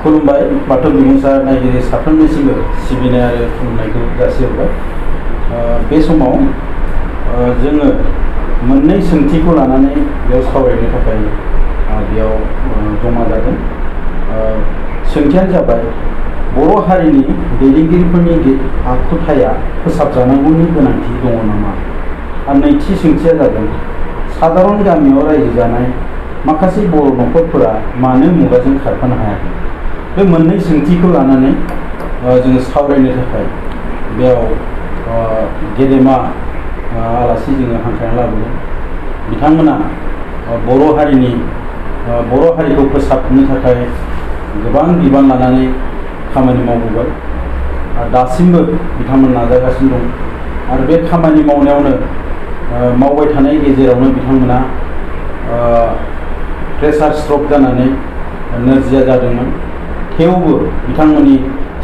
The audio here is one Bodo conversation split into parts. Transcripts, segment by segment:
खुलुमबाय बाथौ बिबुंसार नायगिरि साफ्रोमनिसिमबो सिबिनाय आरो खुलुमनायखौ जासिहरबाय। बे समाव जोङो मोननै सोंथिखौ लानानै बेयाव सावरायनो थाखाय बेयाव जमा जादों। सोंथियानो जाबाय बर' हारिनि दैदेनगिरिफोरनि आखुथाया फोसाबजानांगौनि गोनांथि दङ नामा? आरो नैथि सोंथिया जादों साधारन गामियाव रायजो जानाय माखासे बर' न'खरफोरा मानो मुगाजों खारफानो हायाखै? बे मोननै सोंथिखौ लानानै जोङो सावरायनो थाखाय बेयाव गेदेमा आलासि जोङो हांख्रायना लाबोदों। बिथांमोना बर' हारिखौ फोसाबनो थाखाय गोबां बिबान लानानै खामानि मावबोबाय आरो दासिमबो बिथांमोन नाजागासिनो दं। आरो बे खामानि मावनायावनो मावबाय थानाय गेजेरावनो बिथांमोना प्रेसार स्ट्रक जानानै नोरजिया जादोंमोन। थेवबो बिथांमोननि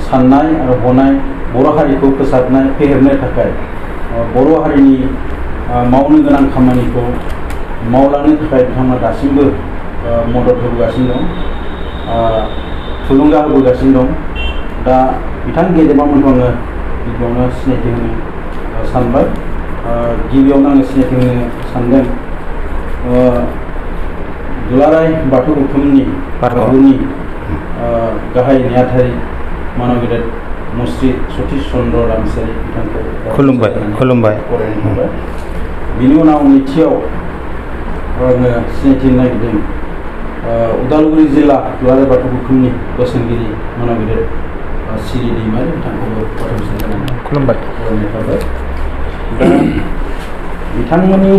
साननाय आरो हनाय बर' हारिखौ फोसाबनाय फेहेरनो थाखाय बर' हारिनि मावनो गोनां खामानिखौ मावलांनो थाखाय बिथांमोना दासिमबो मदद होबोगासिनो दं, थुलुंगा होबोगासिनो दं। दा बिथां गेदेमामोनखौ आङो गिबियावनो सिनायथि होनो सानबाय। गिबियावनो आङो सिनायथि होनो सानदों दुलाराय बाथौ गौथुमनि बाथौनि गाहाय नेहाथारि मानव गेदेर मुस्रि सतीश चन्द्र रामसियारि बिथांखौ खुलुमबाय। बरायनो थांबाय। बिनि उनाव नैथियाव आङो सिनायथि होनो नागिरदों उदालगुरि जिल्ला दुलाराय बाथौ गौथुमनि बोसोनगिरि मानव गेदेर सिरि दैमारि बिथांखौबो खुलुमबाय बरायनाय थाबाय। दा बिथांमोननि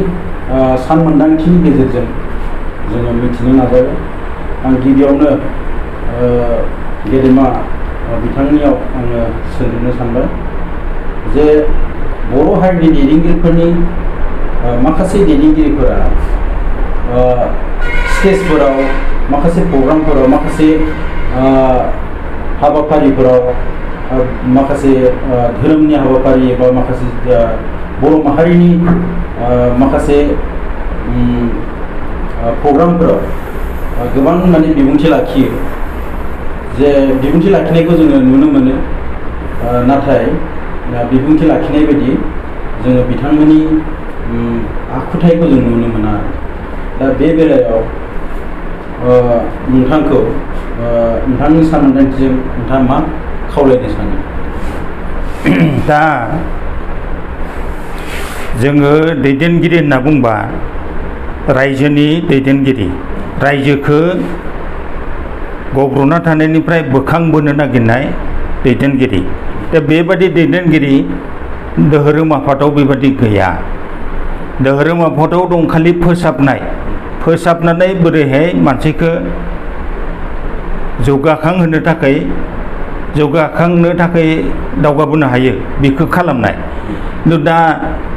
सानमोन्दांथिनि गेजेरजों जोङो मिथिनो नाजागोन। आं गिबियावनो गेदेमा बिथांनियाव आङो सोंनो सानबाय जे बर' हारिनि दैदेनगिरिफोरनि माखासे दैदेनगिरिफोरा स्टेजफोराव, माखासे प्रग्रामफोराव, माखासे हाबाफारिफोराव, माखासे धोरोमनि हाबाफारि एबा माखासे बर' माहारिनि माखासे प्रग्रामफोराव गोबां माने बिबुंथि लाखियो। जे बिबुंथि लाखिनायखौ जोङो नुनो मोनो, नाथाय बिबुंथि लाखिनाय बायदि जोङो बिथांमोननि आखुथायखौ जों नुनो मोना। दा बे बेलायाव नोंथांखौ नोंथांनि सानमोन्दांथिजों नोंथाङा मा खावलायनो सानो? दा जोङो दैदेनगिरि होनना बुंबा रायजोनि दैदेनगिरि, रायजोखौ गब्र'ना थानायनिफ्राय बोखांबोनो नागिरनाय दैदेनगिरि। दा बेबादि दैदेनगिरि धोरोम आफादाव बेबादि गैया। धोरोम आफादाव दं खालि फोसाबनानै बोरैहाय मानसिखौ जौगाखांनो थाखाय दावगाबोनो हायो बेखौ खालामनाय। खिन्थु दा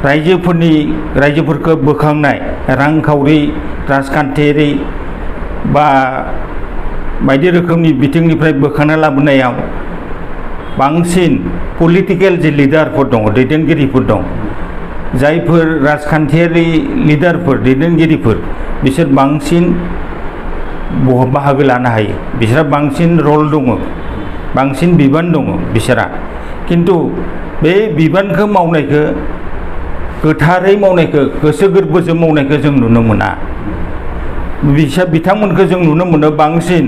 रायजोफोरखौ बोखांनाय, रांखावरि, राजखान्थियारि बा बायदि रोखोमनि बिथिंनिफ्राय बोखांना लाबोनायाव बांसिन पलिटिकेल जे लिडारफोर दङ, दैदेनगिरिफोर दं, जायफोर राजखान्थियारि लिडारफोर, दैदेनगिरिफोर, बिसोर बांसिन बाहागो लानो हायो। बिसोरहा बांसिन रल दङ, बांसिन बिबान दङ बिसोरहा। खिन्थु बे बिबानखौ मावनायखौ, गोथारै मावनायखौ, गोसो गोरबोजों मावनायखौ जों नुनो मोना। बिथांमोनखौ जों नुनो मोनो बांसिन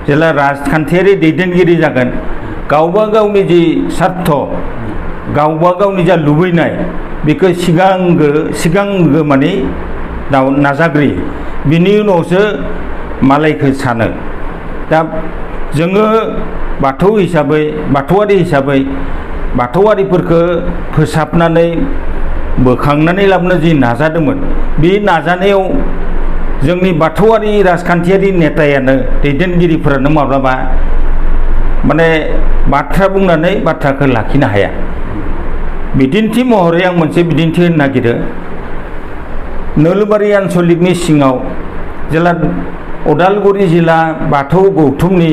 जेला राजखान्थियारि दैदेनगिरि जागोन, गावबा गावनि जि सार्थ, गावबा गावनि जा लुबैनाय, बेखौ सिगांग्रो माने नाजाग्रोयो, बिनि उनावसो मालायखौ सानो। दा जोङो बाथौआरि हिसाबै बाथौआरिफोरखौ फोसाबनानै बोखांनानै लाबोनो जि नाजादोंमोन, बे नाजानायाव जोंनि बाथौआरि राजखान्थियारि नेतायानो, दैदेनगिरिफोरानो माब्लाबा माने बाथ्रा बुंनानै बाथ्राखौ लाखिनो हाया। बिदिन्थि महरै आं मोनसे बिदिन्थि होनो नागिरो। नोलोबारि आन्सलिकनि सिङाव जेला उदालगुरि जिल्ला बाथौ गौथुमनि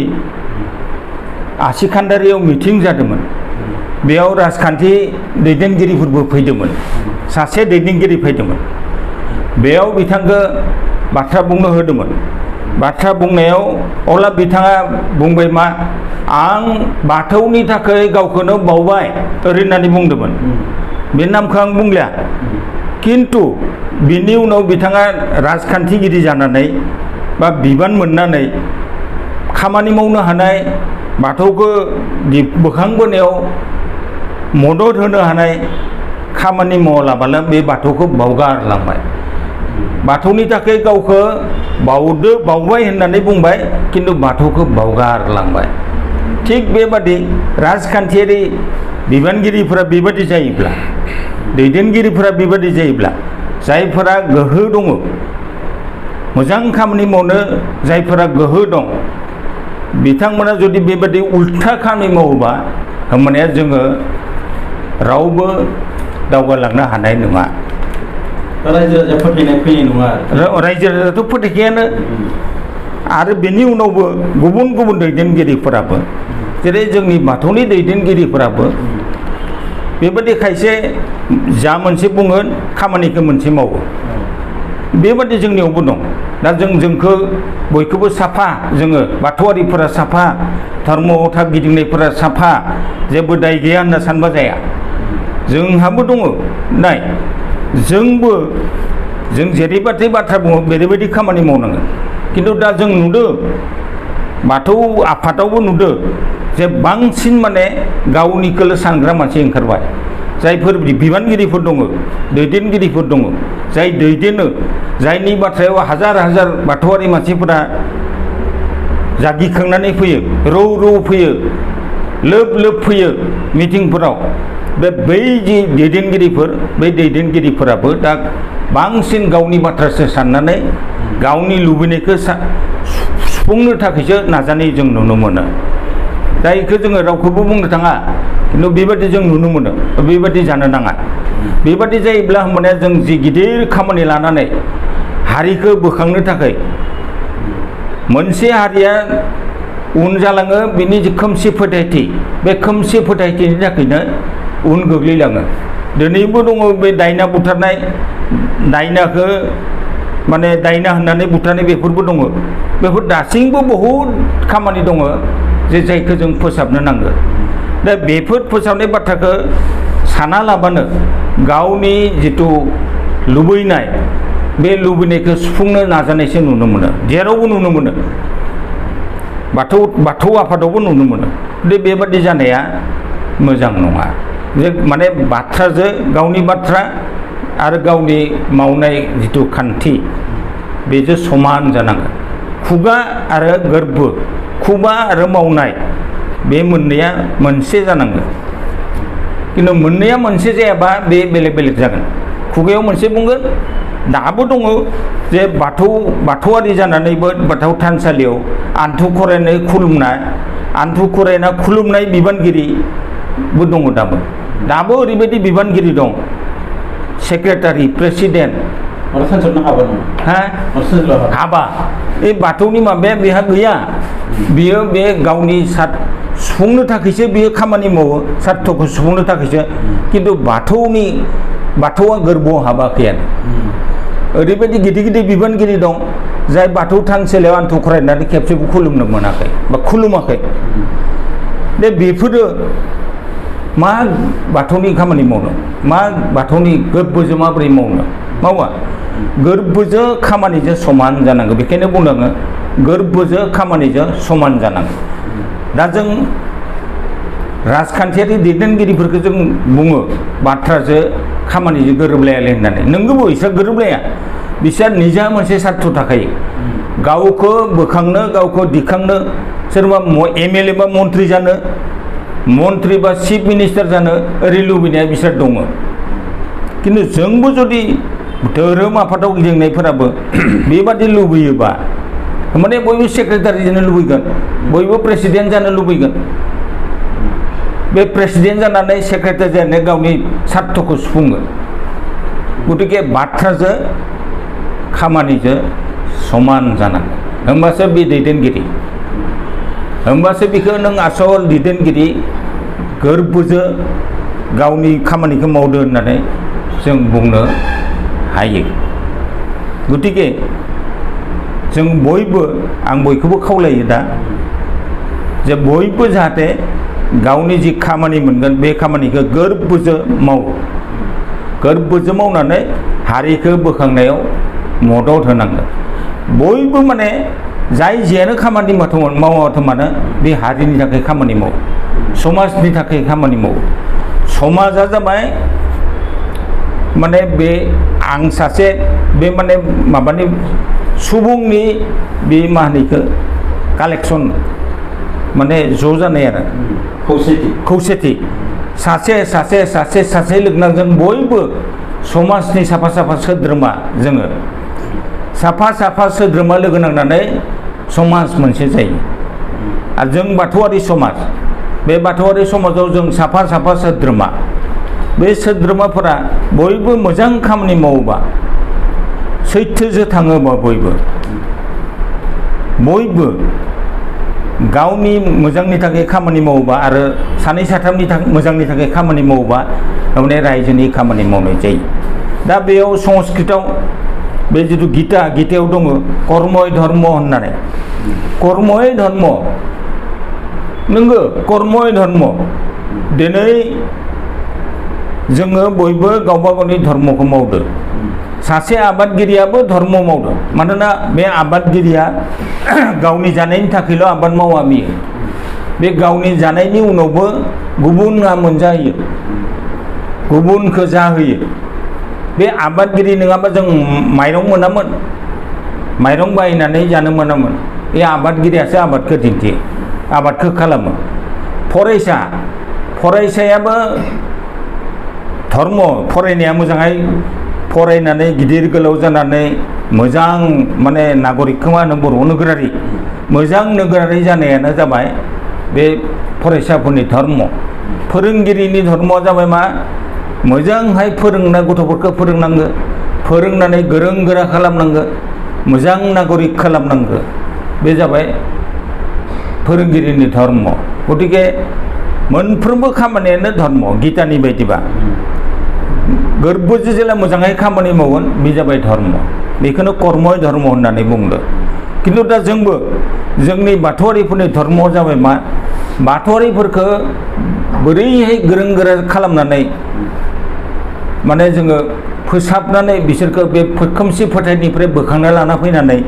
आसिखान्दारियाव मिथिं जादोंमोन, बेयाव राजखान्थि दैदेनगिरिफोरबो फैदोंमोन, सासे दैदेनगिरि फैदोंमोन। बेयाव बिथांखौ बाथ्रा बुंनो होदोंमोन। बाथ्रा बुंनायाव अब्ला बिथाङा बुंबाय मा आं बाथौनि थाखाय गावखौनो बावबाय ओरै होननानै बुंदोंमोन बे नामखौ आं बुंलिया किन्तु बिनि उनाव बिथाङा राजखान्थिगिरि जानानै बा बिबान मोननानै खामानि मावनो हानाय बाथौखौ बोखांबोनायाव मदद होनो हानाय खामानि मावालाबानो बे बाथौखौ बावगारलांबाय बाथौनि थाखाय गावखौ बावबाय होननानै बुंबाय किन्तु बाथौखौ बावगारलांबाय थिग बेबादि राजखान्थियारि बिबानगिरिफोरा बेबादि जायोब्ला दैदेनगिरिफोरा बेबादि जायोब्ला जायफोरा गोहो दङ मोजां खामानि मावनो जायफोरा गोहो दं बिथांमोना जुदि बेबादि उल्था खामानि मावोबा होमबानिया जोङो रावबो दावगालांनो हानाय नङा रायजो राजा फोथायनाय फैनाय नङा रायजो राजायाथ' फोथायखायानो आरो बेनि उनावबो गुबुन गुबुन दैदेनगिरिफोराबो जेरै जोंनि बाथौनि दैदेनगिरिफोराबो बेबादि खायसे जा मोनसे बुङो खामानिखौ मोनसे मावो बेबादि जोंनियावबो दं दा जोंखौ बयखौबो साफा जोङो बाथौआरिफोरा साफा धर्मथा गिदिंनायफोरा साफा जेबो दाय गैया होनना सानबा जाया जोंहाबो दङ नाय जोंबो जों जेरैबादि बाथ्रा बुङो बेबायदि खामानि मावनांगोन किन्तु दा जों नुदों बाथौ आफादावबो नुदों जे बांसिन माने गावनिखौल' सानग्रा मानसि ओंखारबाय जायफोर बिबानगिरिफोर दङ दैदेनगिरिफोर दङ जाय दैदेनो जायनि बाथ्रायाव हाजार हाजार बाथौआरि मानसिफोरा जागिखांनानै फैयो रौ रौ फैयो लोब लोब फैयो मिटिंफोराव बै जि दैदेनगिरिफोर बै दैदेनगिरिफोराबो दा बांसिन गावनि बाथ्रासो साननानै गावनि लुबैनायखौ सुफुंनो थाखायसो नाजानाय जों नुनो मोनो दा बेखौ जोङो रावखौबो बुंनो थाङा किन्तु बेबादि जों नुनो मोनो बेबादि जानो नाङा बेबादि जायोब्ला होमबानिया जों जि गिदिर खामानि लानानै हारिखौ बोखांनो थाखाय मोनसे हारिया उन जालाङो बिनि जि खोमसि फोथायथि बे खोमसि फोथायथिनि थाखायनो उन गोग्लैलाङो दिनैबो दङ बे दायना बुथारनाय दायनाखौ माने दायना होननानै बुथारनाय बेफोरबो दङ बेफोर दासिमबो बहुद खामानि दङ जे जायखौ जों फोसाबनो नांगौ दा बेफोर फोसाबनाय बाथ्राखौ साना लाबानो गावनि जिथु लुबैनाय बे लुबैनायखौ सुफुंनो नाजानायसो नुनो मोनो जेरावबो नुनो मोनो बाथौ आफादावबो नुनो मोनो बेबादि जानाया मोजां नङा जे माने बाथ्राजों गावनि बाथ्रा आरो गावनि मावनाय जिथु खान्थि बेजों समान जानांगोन खुगा आरो गोरबो खुगा आरो मावनाय बे मोननैया मोनसे जानांगोन किन्तु मोननैया मोनसे जायाबा बे बेलेग बेलेग जागोन खुगायाव मोनसे बुंगोन दाबो दङ जे बाथौआरि जानानैबो बाथौ थानसालियाव आन्थु खरायनाय खुलुमनाय बिबानगिरिबो दङ दाबो ओरैबायदि बिबानगिरि दं सेक्रेटारि प्रेसिडेन्ट हाबा बे बाथौनि माबाया बेहा गैया बियो बे गावनि सुफुंनो थाखायसो बियो खामानि मावो सार्थखौ सुफुंनो थाखायसो किन्तु बाथौआ गोरबोआव हाबाखैयानो ओरैबायदि गिदिर गिदिर बिबानगिरि दं जाय बाथौ थानसालियाव आन्थु खरायनानै खेबसेबो खुलुमनो मोनाखै बा खुलुमाखै बेफोरो मा बाथौनि खामानि मावनो मा बाथौनि गोरबोजों माबोरै मावा गोरबोजों खामानिजों समान जानांगौ बेखायनो बुंदों गोरबोजों खामानिजों समान जानांगौ दा जों राजखान्थियारि दैदेनगिरिफोरखौ जों बुङो बाथ्राजों खामानिजों गोरोबलायालै होननानै नोंगौबो बिसोर गोरोबलाया बिसोर निजा मोनसे सार्थ थाखायो गावखौ बोखांनो गावखौ दिखांनो सोरबा एमएलए बा मन्त्रि जानो मन्त्रि बा चिफ मिनिस्टार जानो ओरै लुबैनाया बिसोर दङ किन्तु जोंबो जुदि धोरोम आफादाव गिदिंनायफोराबो बेबादि लुबैयोबा माने बयबो सेक्रेटारि जानो लुबैगोन बयबो प्रेसिडेन्ट जानो लुबैगोन बे प्रेसिडेन्ट जानानै सेक्रेटारि जानानै गावनि सार्थखौ सुफुङो गतिके बाथ्राजों खामानिजों समान जानांगौ होमबासो बे दैदेनगिरि होमबासो बेखौ नों आसल दैदेनगिरि गोरबोजों गावनि खामानिखौ मावदो होननानै जों बुंनो हायो गतिके जों बयबो आं बयखौबो खावलायो दा जे बयबो जाहाथे गावनि जि खामानि मोनगोन बे खामानिखौ गोरबोजों मावो गोरबोजों मावनानै हारिखौ बोखांनायाव मदद होनांगोन बयबो माने जाय जेनो खामानि मावाथों मानो बे हारिनि थाखाय खामानि मावो समाजनि थाखाय खामानि मावो समाजा जाबाय माने बे आं सासे बे माने माबानि सुबुंनि बे मा होनो इखो कालेक्सन माने ज' जानाय आरो खौसेथि सासे लोगो नांगोन बयबो समाजनि साफा सोद्रोमा जोङो साफा सोद्रोमा लोगो नांनानै समाज मोनसे जायो आरो जों बाथौआरि समाज बे बाथौआरि समाजाव जों साफा सोद्रोमा बे सोद्रोमाफोरा बयबो मोजां खामानि मावोबा सैथोजों थाङोबा बयबो गावनि मोजांनि थाखाय खामानि मावोबा आरो सानै साथामनि मोजांनि थाखाय खामानि मावोबा माने रायजोनि खामानि मावनाय जायो दा बेयाव संस्कृतआव बे जिथु गीतायाव दङ कर्मय धर्म होननानै कर्मय धर्म नोंगो कर्मय धर्म दिनै जोङो बयबो गावबा गावनि धर्मखौ मावदो सासे आबादगिरियाबो धर्म मावदो मानोना बे आबादगिरिया गावनि जानायनि थाखायल' आबाद मावा बियो बे गावनि जानायनि उनावबो गुबुना मोनजाहोयो गुबुनखौ जाहोयो बे आबादगिरि नङाबा जों माइरं मोनामोन माइरं बायनानै जानो मोनामोन बे आबादगिरियासो आबादखौ दिन्थियो आबादखौ खालामो फरायसायाबो धर्म फरायनाया मोजाङै फरायनानै गिदिर गोलाव जानानै मोजां माने नागरिकखौ मा होनो बर'आव नोगोरारि मोजां नोगोरारि जानायानो जाबाय बे फरायसाफोरनि धर्म फोरोंगिरिनि धर्मआ जाबाय मा मोजांहाय गथ'फोरखौ फोरोंनांगो फोरोंनानै गोरों गोरा खालामनांगो मोजां नागरिक खालामनांगो बे जाबाय फोरोंगिरिनि धर्म गतिके मोनफ्रोमबो खामानियानो धर्म गीतानि बायदिबा गोरबोजों जेला मोजाङै खामानि मावगोन बे जाबाय धर्म बेखौनो कर्मय धर्म होननानै बुंदों खिन्थु दा जोंबो जोंनि बाथौआरिफोरनि धर्मआ जाबाय मा बाथौआरिफोरखौ बोरैहाय गोरों गोरा खालामनानै माने जोङो फोसाबनानै बिसोरखौ बे खोमसि फोथायनिफ्राय बोखांना लाना फैनानै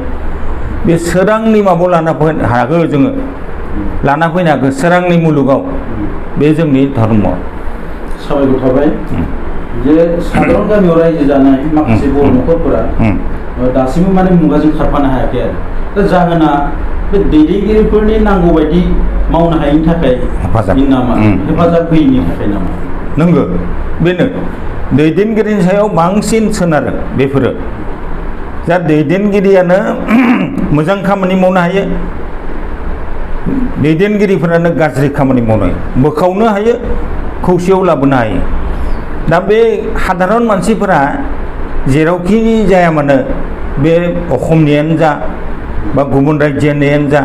बे सोरांनि माबायाव लाना फैनो हागौ जोङो लाना फैनो हागौ सोरांनि मुलुगाव बे जोंनि धर्म साबायखर थाबाय जे साधारन गामियाव रायजो जानाय माखासे बर' न'खरफोरा दासिमबो माने मुगाजों खारफानो हायाखै आरो दा जाहोना बे दैदेनगिरिफोरनि नांगौ बायदि मावनो हायैनि थाखाय नामा हेफाजाब होयैनि थाखाय नामा नंगौ बेनो दैदेनगिरिनि सायाव बांसिन सोनारो बेफोरो जा दैदेनगिरियानो मोजां खामानि मावनो हायो दैदेनगिरिफोरानो गाज्रि खामानि मावनो हायो बोखावनो हायो खौसेयाव लाबोनो हायो दा बे साधारन मानसिफोरा जेरावखि जाया मानो बे असमनियानो जा बा गुबुन रायजोनियानो जा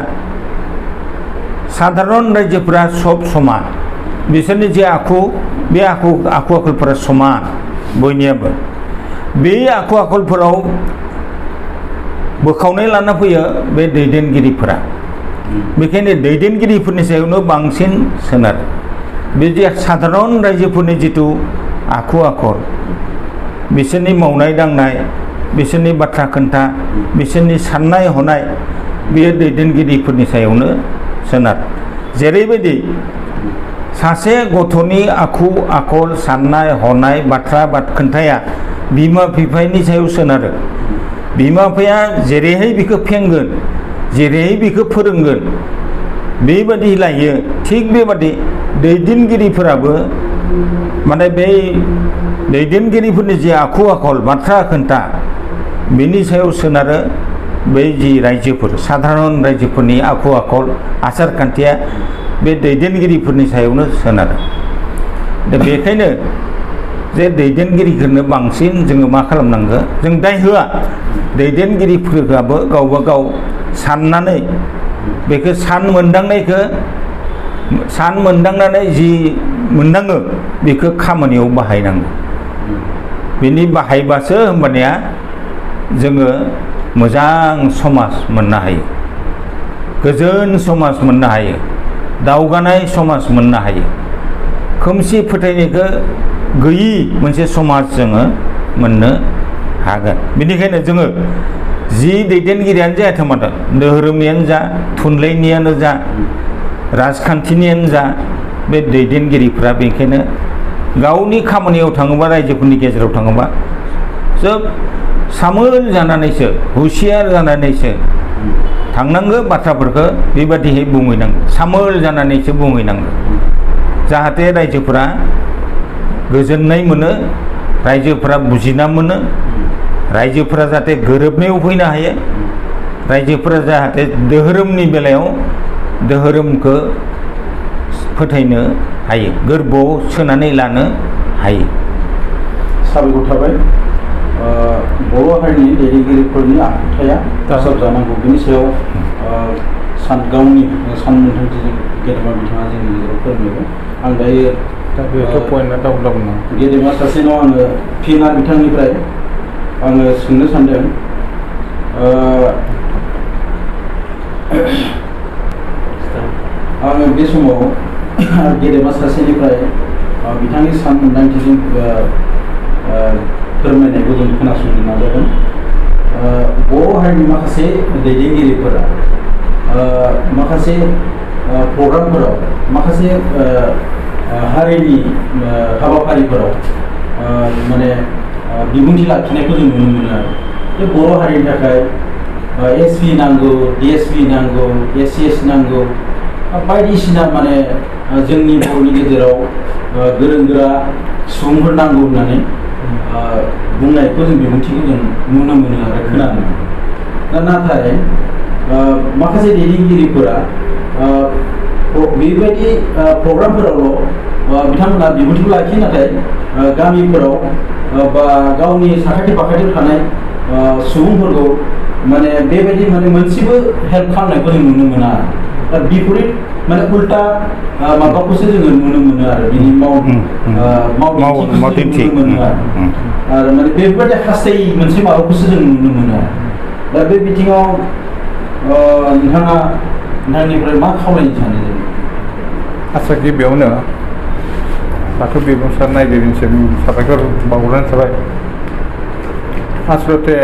साधारन रायजोफोरा सब समान बिसोरनि जे आखु बे आखलफोरा समान बयनियाबो बे आखलफोराव बोखावनाय लाना फैयो बे दैदेनगिरिफोरा बेखायनो दैदेनगिरिफोरनि सायावनो बांसिन सोनारो बे जे साधारन रायजोफोरनि जिथु आखल बिसोरनि मावनाय दांनाय बिसोरनि बाथ्रा खोन्था बिसोरनि साननाय हनाय बेयो दैदेनगिरिफोरनि सायावनो सोनारो जेरैबायदि सासे गथ'नि आखल साननाय हनाय बाथ्रा खोन्थाया बिमा बिफानि सायाव सोनारो बिमा बिफाया जेरैहाय बिखौ फेंगोन जेरैहाय बिखौ फोरोंगोन बेबादि लायो थिग बेबादि दैदेनगिरिफोराबो माने बे दैदेनगिरिफोरनि जे आखल बाथ्रा खोन्था बेनि सायाव सोनारो बै जि रायजोफोर साधारन रायजोफोरनि आखल आसार खान्थिया बे दैदेनगिरिफोरनि सायावनो सोनारो दा बेखायनो जे दैदेनगिरिफोरनो बांसिन जोङो मा खालामनांगौ जों दाय होआ दैदेनगिरिफोराबो गावबा गाव साननानै बेखौ सान मोनदांनानै जि मोनदाङो बेखौ खामानियाव बाहायनांगौ बेनि बाहायबासो होमबानिया जोङो मोजां समाज मोननो हायो, गोजोन समाज मोननो हायो, दावगानाय समाज मोननो हायो, खोमसि फोथायनायखौ गैयि मोनसे समाज जोङो मोननो हागोन। बेनिखायनो जोङो जि दैदेनगिरियानो जायाथों माथो, धोरोमनियानो जा, थुनलाइनियानो जा, राजखान्थिनियानो जा, बे दैदेनगिरिफ्रा बेनिखायनो गावनि खामानियाव थाङोबा, रायजोफोरनि गेजेराव थाङोबा जोब सामोल जानानैसो, हुसियार जानानैसो थांनांगौ, बाथ्राफोरखौ बेबादिहै बुंहैनांगौ, सामोल जानानैसो बुंहैनांगौ, जाहाथे रायजोफोरा गोजोननाय मोनो, रायजोफोरा बुजिना मोनो, रायजोफोरा जाहाथे गोरोबनायाव फैनो हायो, रायजोफोरा जाहाथे धोरोमनि बेलायाव धोरोमखौ फोथायनो हायो, गोरबोआव सोनानै लानो हायो। साबायखर थाबाय। बर' हारिनि दैदेनगिरिफोरनि आखुथाया फोसाबजानांगौ, बेनि सायाव गावनि सानमोन्थांथिजों गेदेमा बिथाङा जोंनि गेजेराव फोरमायबाय। आं दायो गेदेमा सासेनाव आङो फिन आरो बिथांनिफ्राय आङो सोंनो सानदों, आङो बे समाव गेदेमा सासेनिफ्राय बिथांनि सानमोन्दांथिजों फोरमायनायखौ जों खोनासंनो नाजागोन। बर' हारिनि माखासे दैदेनगिरिफोरा माखासे प्रग्रामफोराव, माखासे हारिनि हाबाफारिफोराव माने बिबुंथि लाखिनायखौ जों नुनो मोनो आरो बे बर' हारिनि थाखाय एसपि नांगौ, डिएसपि नांगौ, एससिएस नांगौ, बायदिसिना माने जोंनि बर'नि गेजेराव गोरों गोरा सुबुंफोर नांगौ होननानै बुंनायखौ जों बिबुंथिखौ जों नुनो मोनो आरो खोनानो मोनो। नाथाय माखासे दैदेनगिरिफोरा बेबायदि प्रग्रामफोरावल' बिथांमोना बिबुंथिखौ लाखियो, नाथाय गामिफोराव बा गावनि साखाथि फाखाथियाव थानाय सुबुंफोरखौ माने बेबायदि माने मोनसेबो हेल्प खालामनायखौ जों नुनो मोना। दा बिपरित माने उल्टा माबाखौसो जोङो नुनो मोनो आरो बिनि मावदिन्थि नुनो मोनो आरो माने बेफोरबायदि हास्थायि मोनसे माबाखौसो जों नुनो मोनो आरो। दा बे बिथिङाव नोंथांनिफ्राय मा खावलायनो सानो जों? आच्चा, गिबियावनो बाथौ बिबुंसार नायगिरिनिसिम साबायखर बावग्रोनाय थाबाय। आसलथे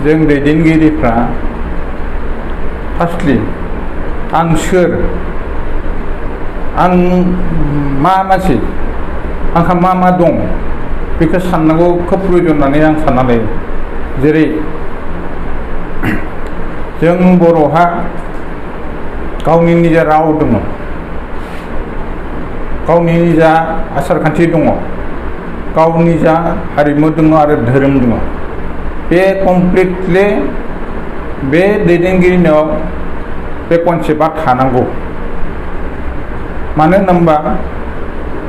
जों दैदेनगिरिफ्रा फार्स्टलि आं सोर, आं मा मानसि, आंहा मा मा दं, बेखौ साननांगौ खोब प्रयजन होननानै आं सानना लायो। जेरै जों बर'हा गावनि निजा राव दङ, गावनि निजा आसारखान्थि दङ, गावनि निजा हारिमु दङ आरो धोरोम दङ। बे कमप्लिटलि बे दैदेनगिरिनाव बे कनसेप्टआ थानांगौ। मानो होनोबा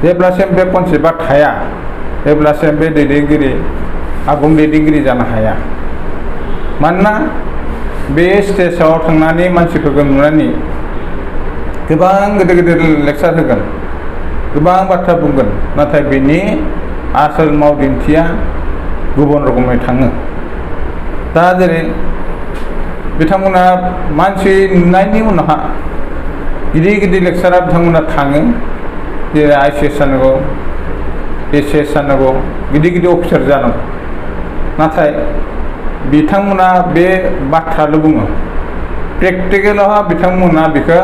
जेब्लासिम बे कनसेप्टआ थाया अब्लासिम बे दैदेनगिरि आबुं दैदेनगिरि जानो हाया। मानोना बे स्टेजाव थांनानै मानसिफोरखौ नुनानै गोबां गिदिर गिदिर लेक्सार होगोन, गोबां बाथ्रा बुंगोन, नाथाय बिनि आसोल मावदिन्थिया गुबुन रोखोमै थाङो। दा जेरै बिथांमोना मानसि नुनायनि उनावहा गिदिर गिदिर लेक्सारा बिथांमोना थाङो, जेरै ICS जानांगौ, SS जानांगौ, गिदिर गिदिर अफिसार जानांगौ, नाथाय बिथांमोना बे बाथ्राल' बुङो, प्रेक्टिकेलावहा बिथांमोना बेखौ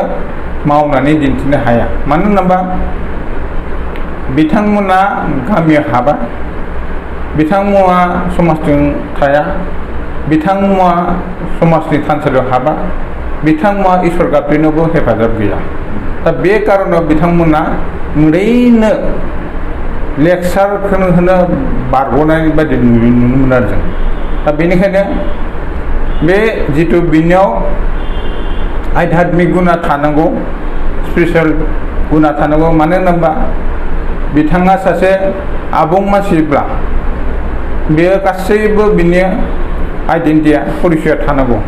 मावनानै दिन्थिनो हाया। मानो होनोबा बिथांमोना गामियाव हाबा, बिथांमोना समाजजों थाया, बिथांमोना समाजनि थानसालियाव हाबा, बिथांमोना इसोर गाबज्रिनोबो हेफाजाब गैया। दा बे कारनाव बिथांमोना ओरैनो लेक्सारखौनो होनो बारग'नाय बायदि नुनो मोनो आरो जों। दा बेनिखायनो बे जिथु बिनियाव आध्यात्मिक गुना थानांगौ, स्पिरिचुवेल गुना थानांगौ। मानो होनोबा बिथाङा सासे आबुं मानसिब्ला बेयो गासैबो बिनि आइडेन्टिटिया परिचया थानांगौ,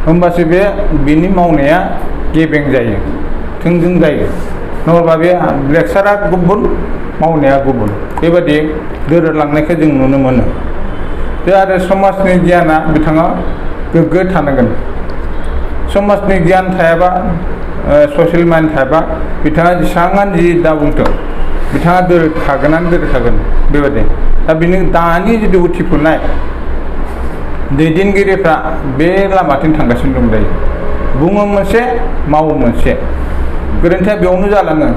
होमबासो बे बिनि मावनाया गेबें जायो, थोंजों जायो। नङाबा बे लेक्सारा गुबुन, मावनाया गुबुन, बेबायदि दोरोदलांनायखौ जों नुनो मोनो। बे आरो समाजनि गियाना बिथाङा गोग्गो थानांगोन समाजनि गियान थायाबा ससियेल माइन्ड थायाबा बिथाङा जेसेबां जि दा बुंथों बिथाङा दोरोदखागोनानो दोरोदखागोन बेबायदि दा बिनि दानि जिथु उथिफुनाय दैदेनगिरिफ्रा बे लामाथिं थांगासिनो दं दायो बुङो मोनसे मावो मोनसे गोरोन्थिया बेयावनो जालाङो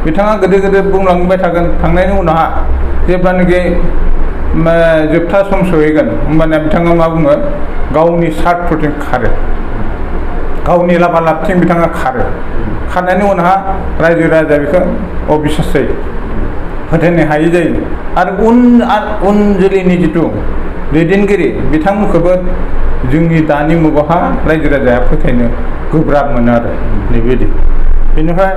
बिथाङा गोदो गोदो बुंलांबाय थागोन थांनायनि उनावहा जेब्लानोखि जोबथा सम सहैगोन होमबानिया बिथाङा मा बुङो गावनि स्वार्थथिं खारो गावनि लाबा लाबथिं बिथाङा खारो खारनायनि उनावहा रायजो राजा बेखौ अबिश्वास जायो फोथायनो हायि जायो आरो उन जोलैनि जिथु दैदेनगिरि बिथांमोनखौबो जोंनि दानि मुगावहा रायजो राजाया फोथायनो गोब्राब मोनो आरो बेबायदि बेनिफ्राय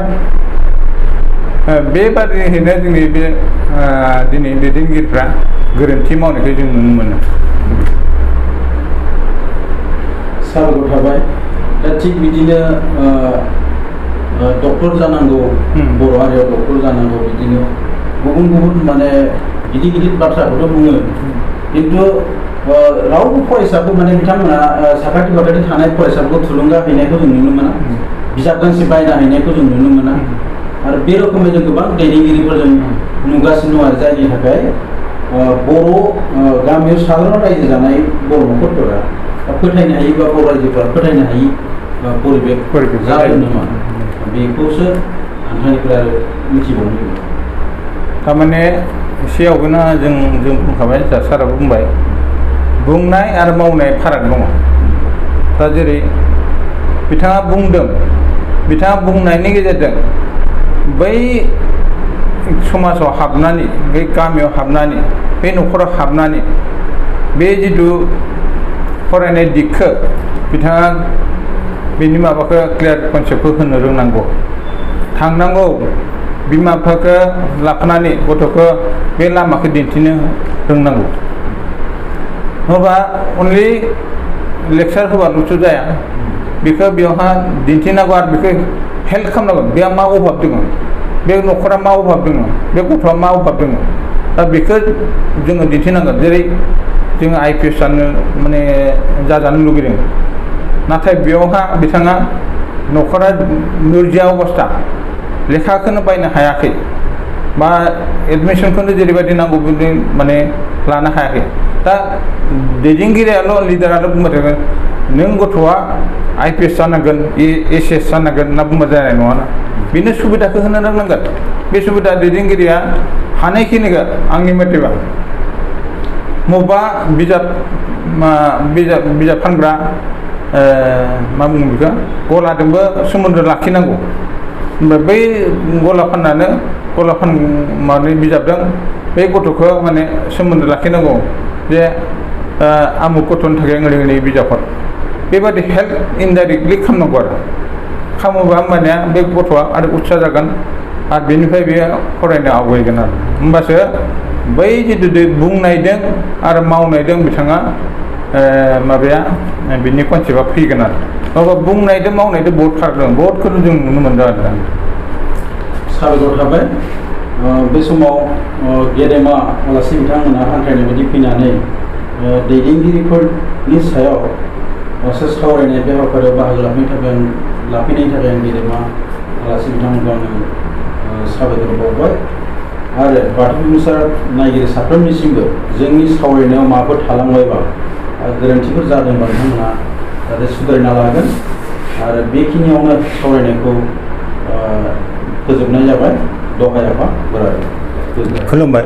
बेबादियैनो जोंनि बे दिनै दैदेनगिरिफ्रा गोरोन्थि मावनायखौ जों नुनो मोनो साबायखर थाबाय दा थिग बिदिनो डक्टर जानांगौ बर' हारियाव डक्टर जानांगौ बिदिनो गुबुन गुबुन माने गिदिर गिदिर बाथ्राखौथ' बुङो खिन्थु रावबो फरायसाखौ माने बिथांमोना साखाथि फाखाथि थानाय फरायसाफोरखौ थुलुंगा हैनायखौ जों नुनो मोना बिजाब गांसे बायना हैनायखौ जों नुनो मोना आरो बे रोखोमै जों गोबां दैदेनगिरिफोर जों नुगासिनो दं आरो जायनि थाखाय बर' गामियाव साधारन रायजो जानाय बर' न'खरफोरा फोथायनो हायि बा बर' रायजोफोरा फोथायनो हायि परिबेक जादों नामा बेखौसो नोंथांनिफ्राय आरो मिथिबावनो लुबैयो थारमाने एसेयावबोना जों बुंखाबाय जा साराबो बुंबाय बुंनाय आरो मावनाय फाराग दङ दा जेरै बिथाङा बुंदों बिथाङा बुंनायनि गेजेरजों बै समाजाव हाबनानै बे गामियाव हाबनानै बे न'खराव हाबनानै बे जिथु फरायनाय दिगखौ बिथाङा बेनि माबाखौ क्लियार कनसेप्टखौ होनो रोंनांगौ थांनांगौ बिमा बिफाखौ लाफानानै गथ'खौ बे लामाखौ दिन्थिनो रोंनांगौ नङाबा अनलि लेक्सार होबाल'थ' जाया बेखौ बेवहा दिन्थिनांगौ आरो बेखौ हेल्प खालामनांगौ बेहा मा अभाब दङ बे न'खरा मा अभाब दङ बे गथ'आ मा अभाब दङ दा बेखौ जोङो दिन्थिनांगोन जेरै जोङो IPS जानो माने जाजानो लुगैदों नाथाय बेयावहा बिथाङा न'खरा नोरजिया अबस्था लेखाखौनो बायनो हायाखै बा एडमिसनखौनो जेरैबायदि नांगौ बिदि माने लानो हायाखै दा दैदेनगिरियाल' लिडाराल' बुंबाय थागोन नों गथ'आ IPS जानांगोन SS जानांगोन होनना बुंबा जानाय नङाना बेनो सुबिदाखौ होनो रोंनांगोन बे सुबिदा दैदेनगिरिया हानायखिनिखौ आंनि मथेबा बबेबा बिजाब फानग्रा मा बुङो बेखौ गलाजोंबो सोमोन्दो लाखिनांगौ होमबा बै गला फाननानै बिजाबजों बे गथ'खौ माने सोमोन्दो लाखिनांगौ जे आमुक गथ'नि थाखाय ओरै बिजाबफोर बेबादि हेल्प इनडाइरेक्टलि खालामनांगौ आरो खालामोबा होमबानिया बे गथ'आ आरो उत्सा जागोन आरो बेनिफ्राय बेयो फरायनो आवगायगोन आरो होमबासो बै जिथु बुंनायदों आरो मावनायदों बिथाङा माबाया बिनि कनसेप्टआ फैगोन आरो नङाबा बुंनायदों मावनायदों बहुद फाराग दं बहुदखौनो जों नुनो मोनदों आरो साबायखर थाबाय बे समाव गेदेमा आलासि बिथांमोना हांख्रायनाय बायदि फैनानै दैदेनगिरिफोरनि सायाव सावरायनाय बे हाबाफारियाव बाहागो लाफैनायनि थाखाय आं गेदेमा आलासि बिथांमोनखौ आङो साबायखर बावबाय आरो बाथौ बिमुसार नायगिरि साफ्रोमनिसिमबो जोंनि सावरायनायाव माबाफोर थालांबायबा गोरोन्थिफोर जादोंबा बिथांमोना जाहाथे सुद्रायना लागोन आरो बेखिनियावनो सावरायनायखौ फोजोबनाय जाबाय दहाय आफा बोराय खुलुमबाय।